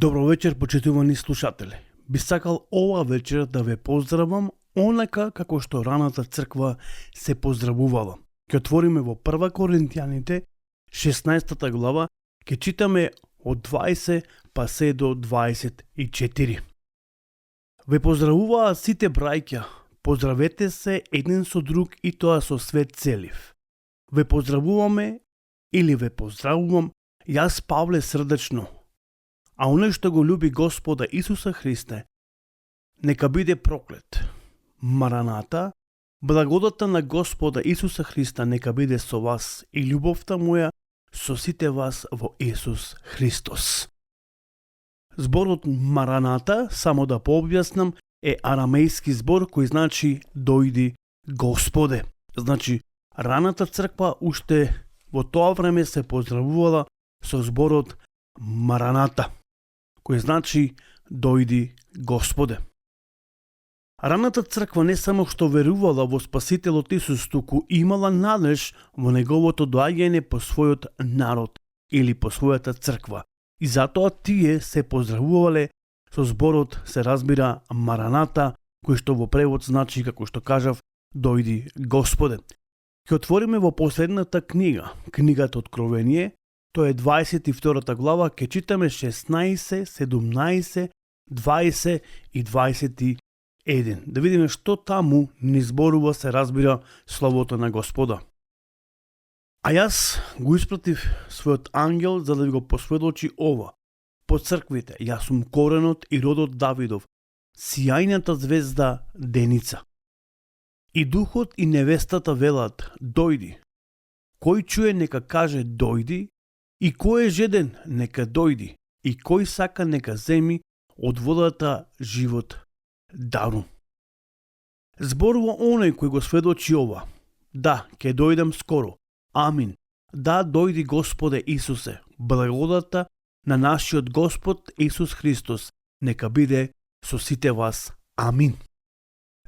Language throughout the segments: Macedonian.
Добро вечер, почитувани слушатели. Би сакал ова вечер да ве поздравам онака како што раната црква се поздравувала. Ќе отвориме во 1 Коринтијаните 16 глава, ќе читаме од 20 па се до 24. Ве поздравуваат сите браќа, поздравете се еден со друг и тоа со свет целив. Ве поздравуваме или ве поздравувам јас Павле срдечно. А оној што го љуби Господа Исуса Христе, нека биде проклет. Мараната, благодата на Господа Исуса Христа нека биде со вас и љубовта моја со сите вас во Исус Христос. Зборот Мараната, само да пообјаснам, е арамејски збор кој значи дојди Господе. Значи, раната црква уште во тоа време се поздравувала со зборот Мараната, кој значи дојди Господе. Раната црква не само што верувала во Спасителот Исус, туку имала надеж во неговото доаѓање по својот народ или по својата црква. И затоа тие се поздравувале со зборот, се разбира, Мараната, кој што во превод значи, како што кажав, дојди Господе. Ќе отвориме во последната книга, книгата Откровение. Тоа е 22 глава, ќе читаме 16, 17, 20 и 21. Да видиме што таму ни зборува, се разбира, словото на Господа. А јас го испратив својот ангел за да ви го посведочи ова. По црквите, јас сум коренот и родот Давидов, сијајната звезда Деница. И духот и невестата велат, дојди. Кој чуе нека каже дојди, и кој е жеден, нека дојди, и кој сака нека земи од водата живот дару. Зборува оној кој го сведочи ова. Да, ќе дојдам скоро. Амин. Да, дојди Господе Исусе. Благодата на нашиот Господ Исус Христос нека биде со сите вас. Амин.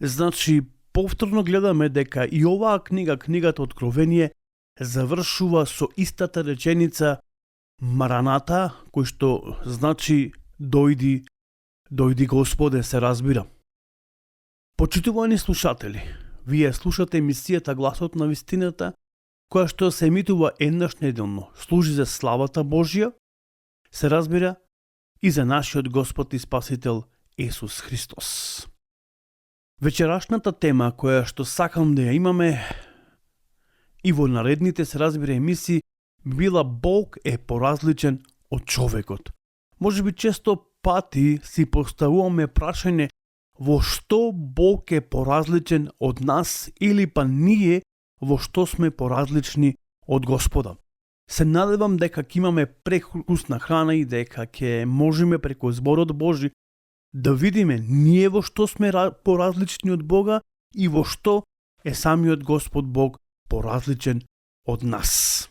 Значи, повторно гледаме дека и оваа книга, книгата Откровение, завршува со истата реченица Мараната, кој што значи дојди Господе, се разбира. Почитувани слушатели, вие слушате емисијата Гласот на вистината, која што се емитува еднаш неделно, служи за славата Божја, се разбира, и за нашиот Господ и Спасител Исус Христос. Вечерашната тема која што сакам да ја имаме и во наредните, се разбира, емисии, била Бог е поразличен од човекот. Можеби често пати си поставуваме прашање во што Бог е поразличен од нас или па ние во што сме поразлични од Господа. Се надевам дека ќе имаме прекусна храна и дека ќе можеме преку зборот Божи да видиме ние во што сме поразлични од Бога и во што е самиот Господ Бог поразличен од нас.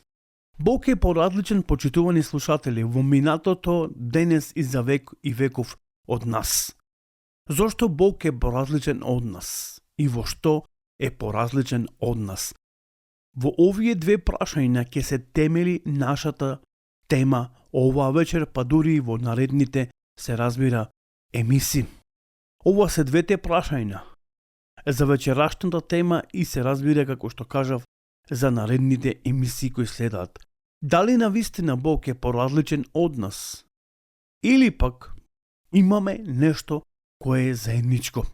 Бог е поразличен, почитувани слушатели, во минатото, денес и за век и веков од нас. Зошто Бог е поразличен од нас и во што е поразличен од нас? Во овие две прашања ќе се темели нашата тема оваа вечер, па дури и во наредните, се разбира, емисии. Ова се двете прашања за вечерашната тема и се разбира, како што кажав, за наредните емисии кои следат. Дали навистина Бог е поразличен од нас? Или пак имаме нешто кое е заедничко?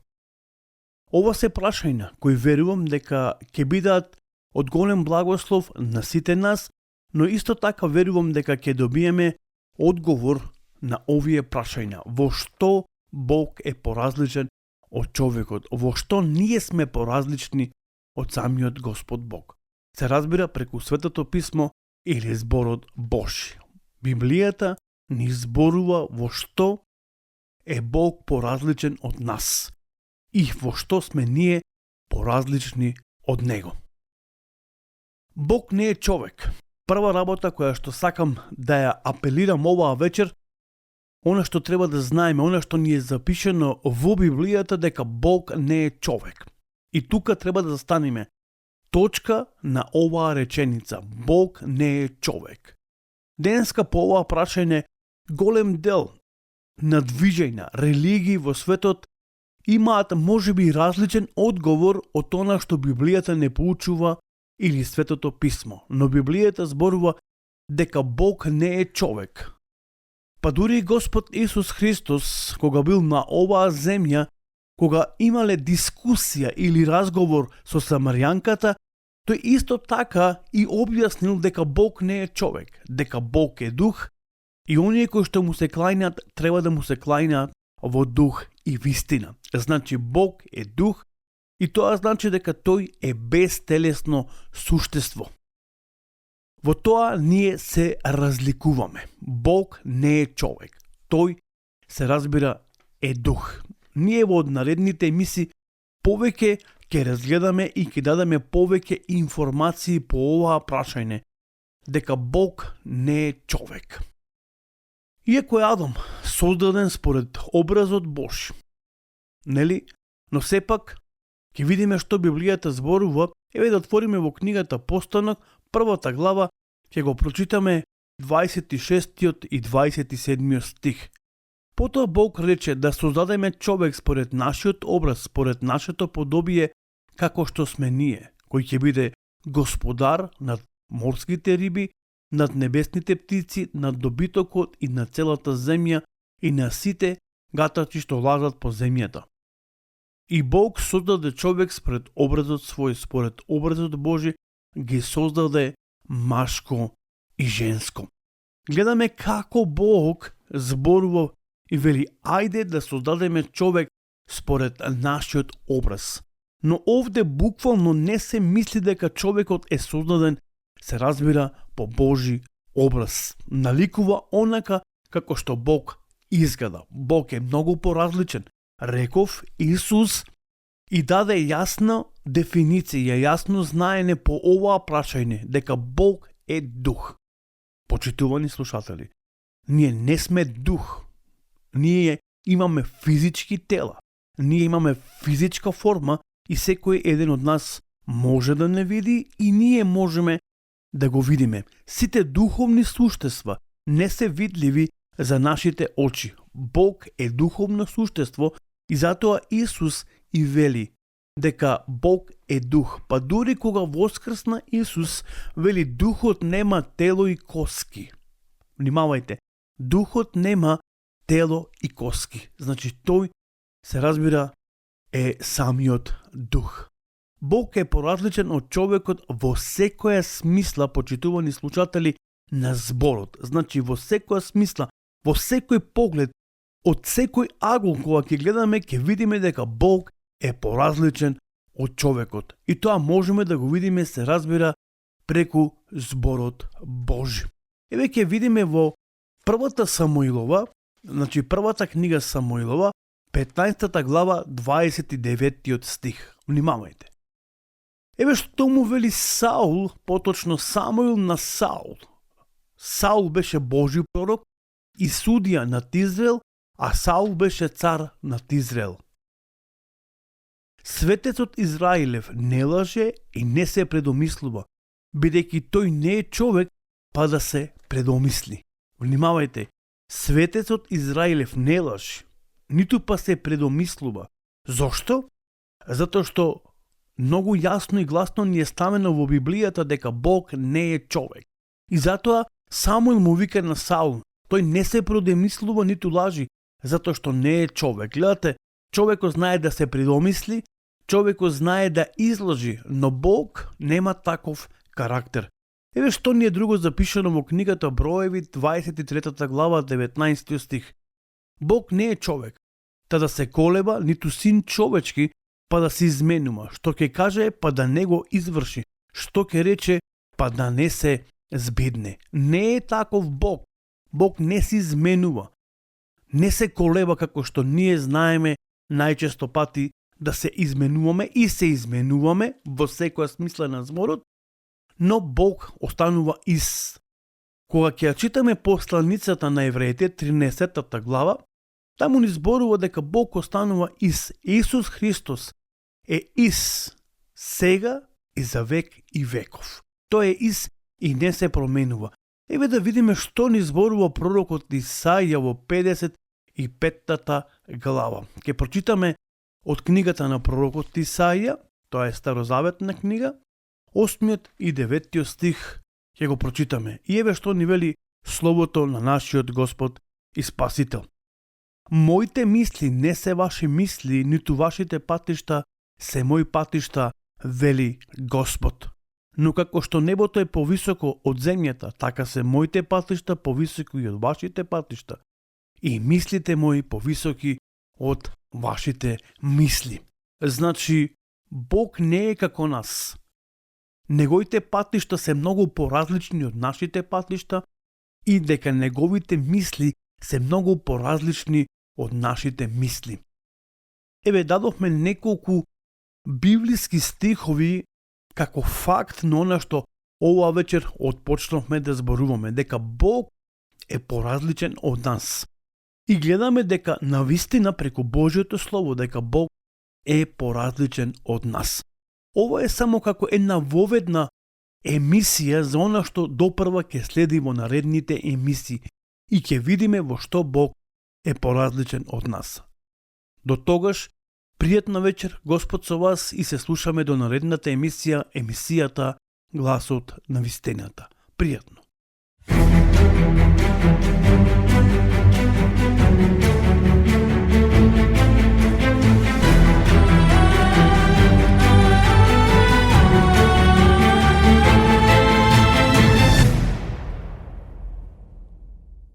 Ова се прашања кои верувам дека ќе бидат од голем благослов на сите нас, но исто така верувам дека ќе добиеме одговор на овие прашања. Во што Бог е поразличен од човекот? Во што ние сме поразлични од самиот Господ Бог? Се разбира преку Светото писмо или зборот Божи. Библијата ни зборува во што е Бог поразличен од нас и во што сме ние поразлични од Него. Бог не е човек. Прва работа која што сакам да ја апелирам оваа вечер, она што треба да знаеме, она што ни е запишено во Библијата, дека Бог не е човек. И тука треба да застанеме. Точка на оваа реченица. Бог не е човек. Денеска по оваа прашање голем дел надвижајна религии во светот имаат можеби различен одговор од она што Библијата не поучува или Светото писмо, но Библијата зборува дека Бог не е човек. Па дури Господ Исус Христос, кога бил на оваа земја, кога имале дискусија или разговор со самарјанката, тој исто така и објаснил дека Бог не е човек, дека Бог е дух и оние кои што му се клајнат треба да му се клајнат во дух и вистина. Значи Бог е дух и тоа значи дека тој е безтелесно суштество. Во тоа ние се разликуваме. Бог не е човек. Тој се разбира е дух. Ние во наредните емисии повеќе ќе разгледаме и ќе дадеме повеќе информации по оваа прашање, дека Бог не е човек. Иако е Адам создаден според образот Божи, нели? Но сепак ќе видиме што Библијата зборува. Еве да отвориме во книгата Постанок, првата глава, ќе го прочитаме 26 и 27 стих. Потоа Бог рече да создадеме човек според нашиот образ, според нашето подобие, како што сме ние, кој ќе биде господар над морските риби, над небесните птици, над добитокот и на целата земја и на сите гатачи што лазат по земјата. И Бог создаде човек според образот свој, според образот Божи ги создаде машко и женско. Гледаме како Бог зборува и вели ајде да создадеме човек според нашиот образ. Но овде буквално не се мисли дека човекот е создаден, се разбира, по Божи образ. Наликува онака како што Бог изгледа. Бог е многу поразличен. Реков Исус и даде јасна дефиниција, јасно знаење по оваа прашање дека Бог е дух. Почитувани слушатели, ние не сме дух. Ние имаме физички тела. Ние имаме физичка форма и секој еден од нас може да не види и ние можеме да го видиме. Сите духовни суштества не се видливи за нашите очи. Бог е духовно суштество и затоа Исус и вели дека Бог е дух. Па дури кога воскрсна Исус, вели духот нема тело и коски. Внимавајте, духот нема тело и коски. Значи тој се разбира е самиот дух. Бог е поразличен од човекот во секоја смисла, почитувани слушатели, на зборот. Значи во секоја смисла, во секој поглед, од секој агол кога ќе гледаме, ќе видиме дека Бог е поразличен од човекот. И тоа можеме да го видиме, се разбира, преку зборот Божи. Еве ќе видиме во првата Самуилова, значи првата книга Самуилова, 15 глава, 29 стих. Внимавајте. Еве што му вели Саул, поточно Самуил на Саул. Саул беше Божи пророк и судија над Израел, а Саул беше цар над Израел. Светецот Израилев не лаже и не се предомислува, бидејќи тој не е човек, па да се предомисли. Внимавајте, светецот Израилев не лаже, ниту па се предомислува. Зошто? Затоа што многу јасно и гласно ни е ставено во Библијата дека Бог не е човек. И затоа Самуил му вика на Саул, тој не се предомислува ниту лажи, затоа што не е човек. Гледате, човекот знае да се предомисли, човекот знае да излажи, но Бог нема таков карактер. Еве што ни е друго запишано во книгата Броеви, 23 глава, 19 стих. Бог не е човек, та да се колеба, ниту син човечки, па да се изменува. Што ќе каже, па да не го изврши. Што ќе рече, па да не се збедне. Не е таков Бог. Бог не се изменува. Не се колеба како што ние знаеме најчесто пати да се изменуваме и се изменуваме во секоја смисла на зборот, но Бог останува ист. Кога ќе читаме посланицата на евреите, 13 глава, таму ни зборува дека Бог останува ист. Исус Христос е ист сега и за век и веков. Тој е ист и не се променува. Еве да видиме што ни зборува пророкот Исаија во 25 глава. Ке прочитаме од книгата на пророкот Исаија, тоа е старозаветна книга, 8 и 9 стих ќе го прочитаме. И еве што ни вели словото на нашиот Господ и Спасител. Моите мисли не се ваши мисли, ниту вашите патишта се мои патишта, вели Господ. Но како што небото е повисоко од земјата, така се моите патишта повисоки и од вашите патишта, и мислите мои повисоки од вашите мисли. Значи, Бог не е како нас. Неговите патишта се многу поразлични од нашите патишта и дека неговите мисли се многу поразлични од нашите мисли. Еве, дадохме неколку библиски стихови како факт на она што ова вечер отпочнавме да зборуваме, дека Бог е поразличен од нас. И гледаме дека навистина преку Божјото Слово, дека Бог е поразличен од нас. Ова е само како една воведна емисија за она што допрва ќе следи во наредните емисии и ќе видиме во што Бог е поразличен од нас. До тогаш, пријатна вечер, Господ со вас, и се слушаме до наредната емисија, емисијата Гласот на вистината. Пријатно.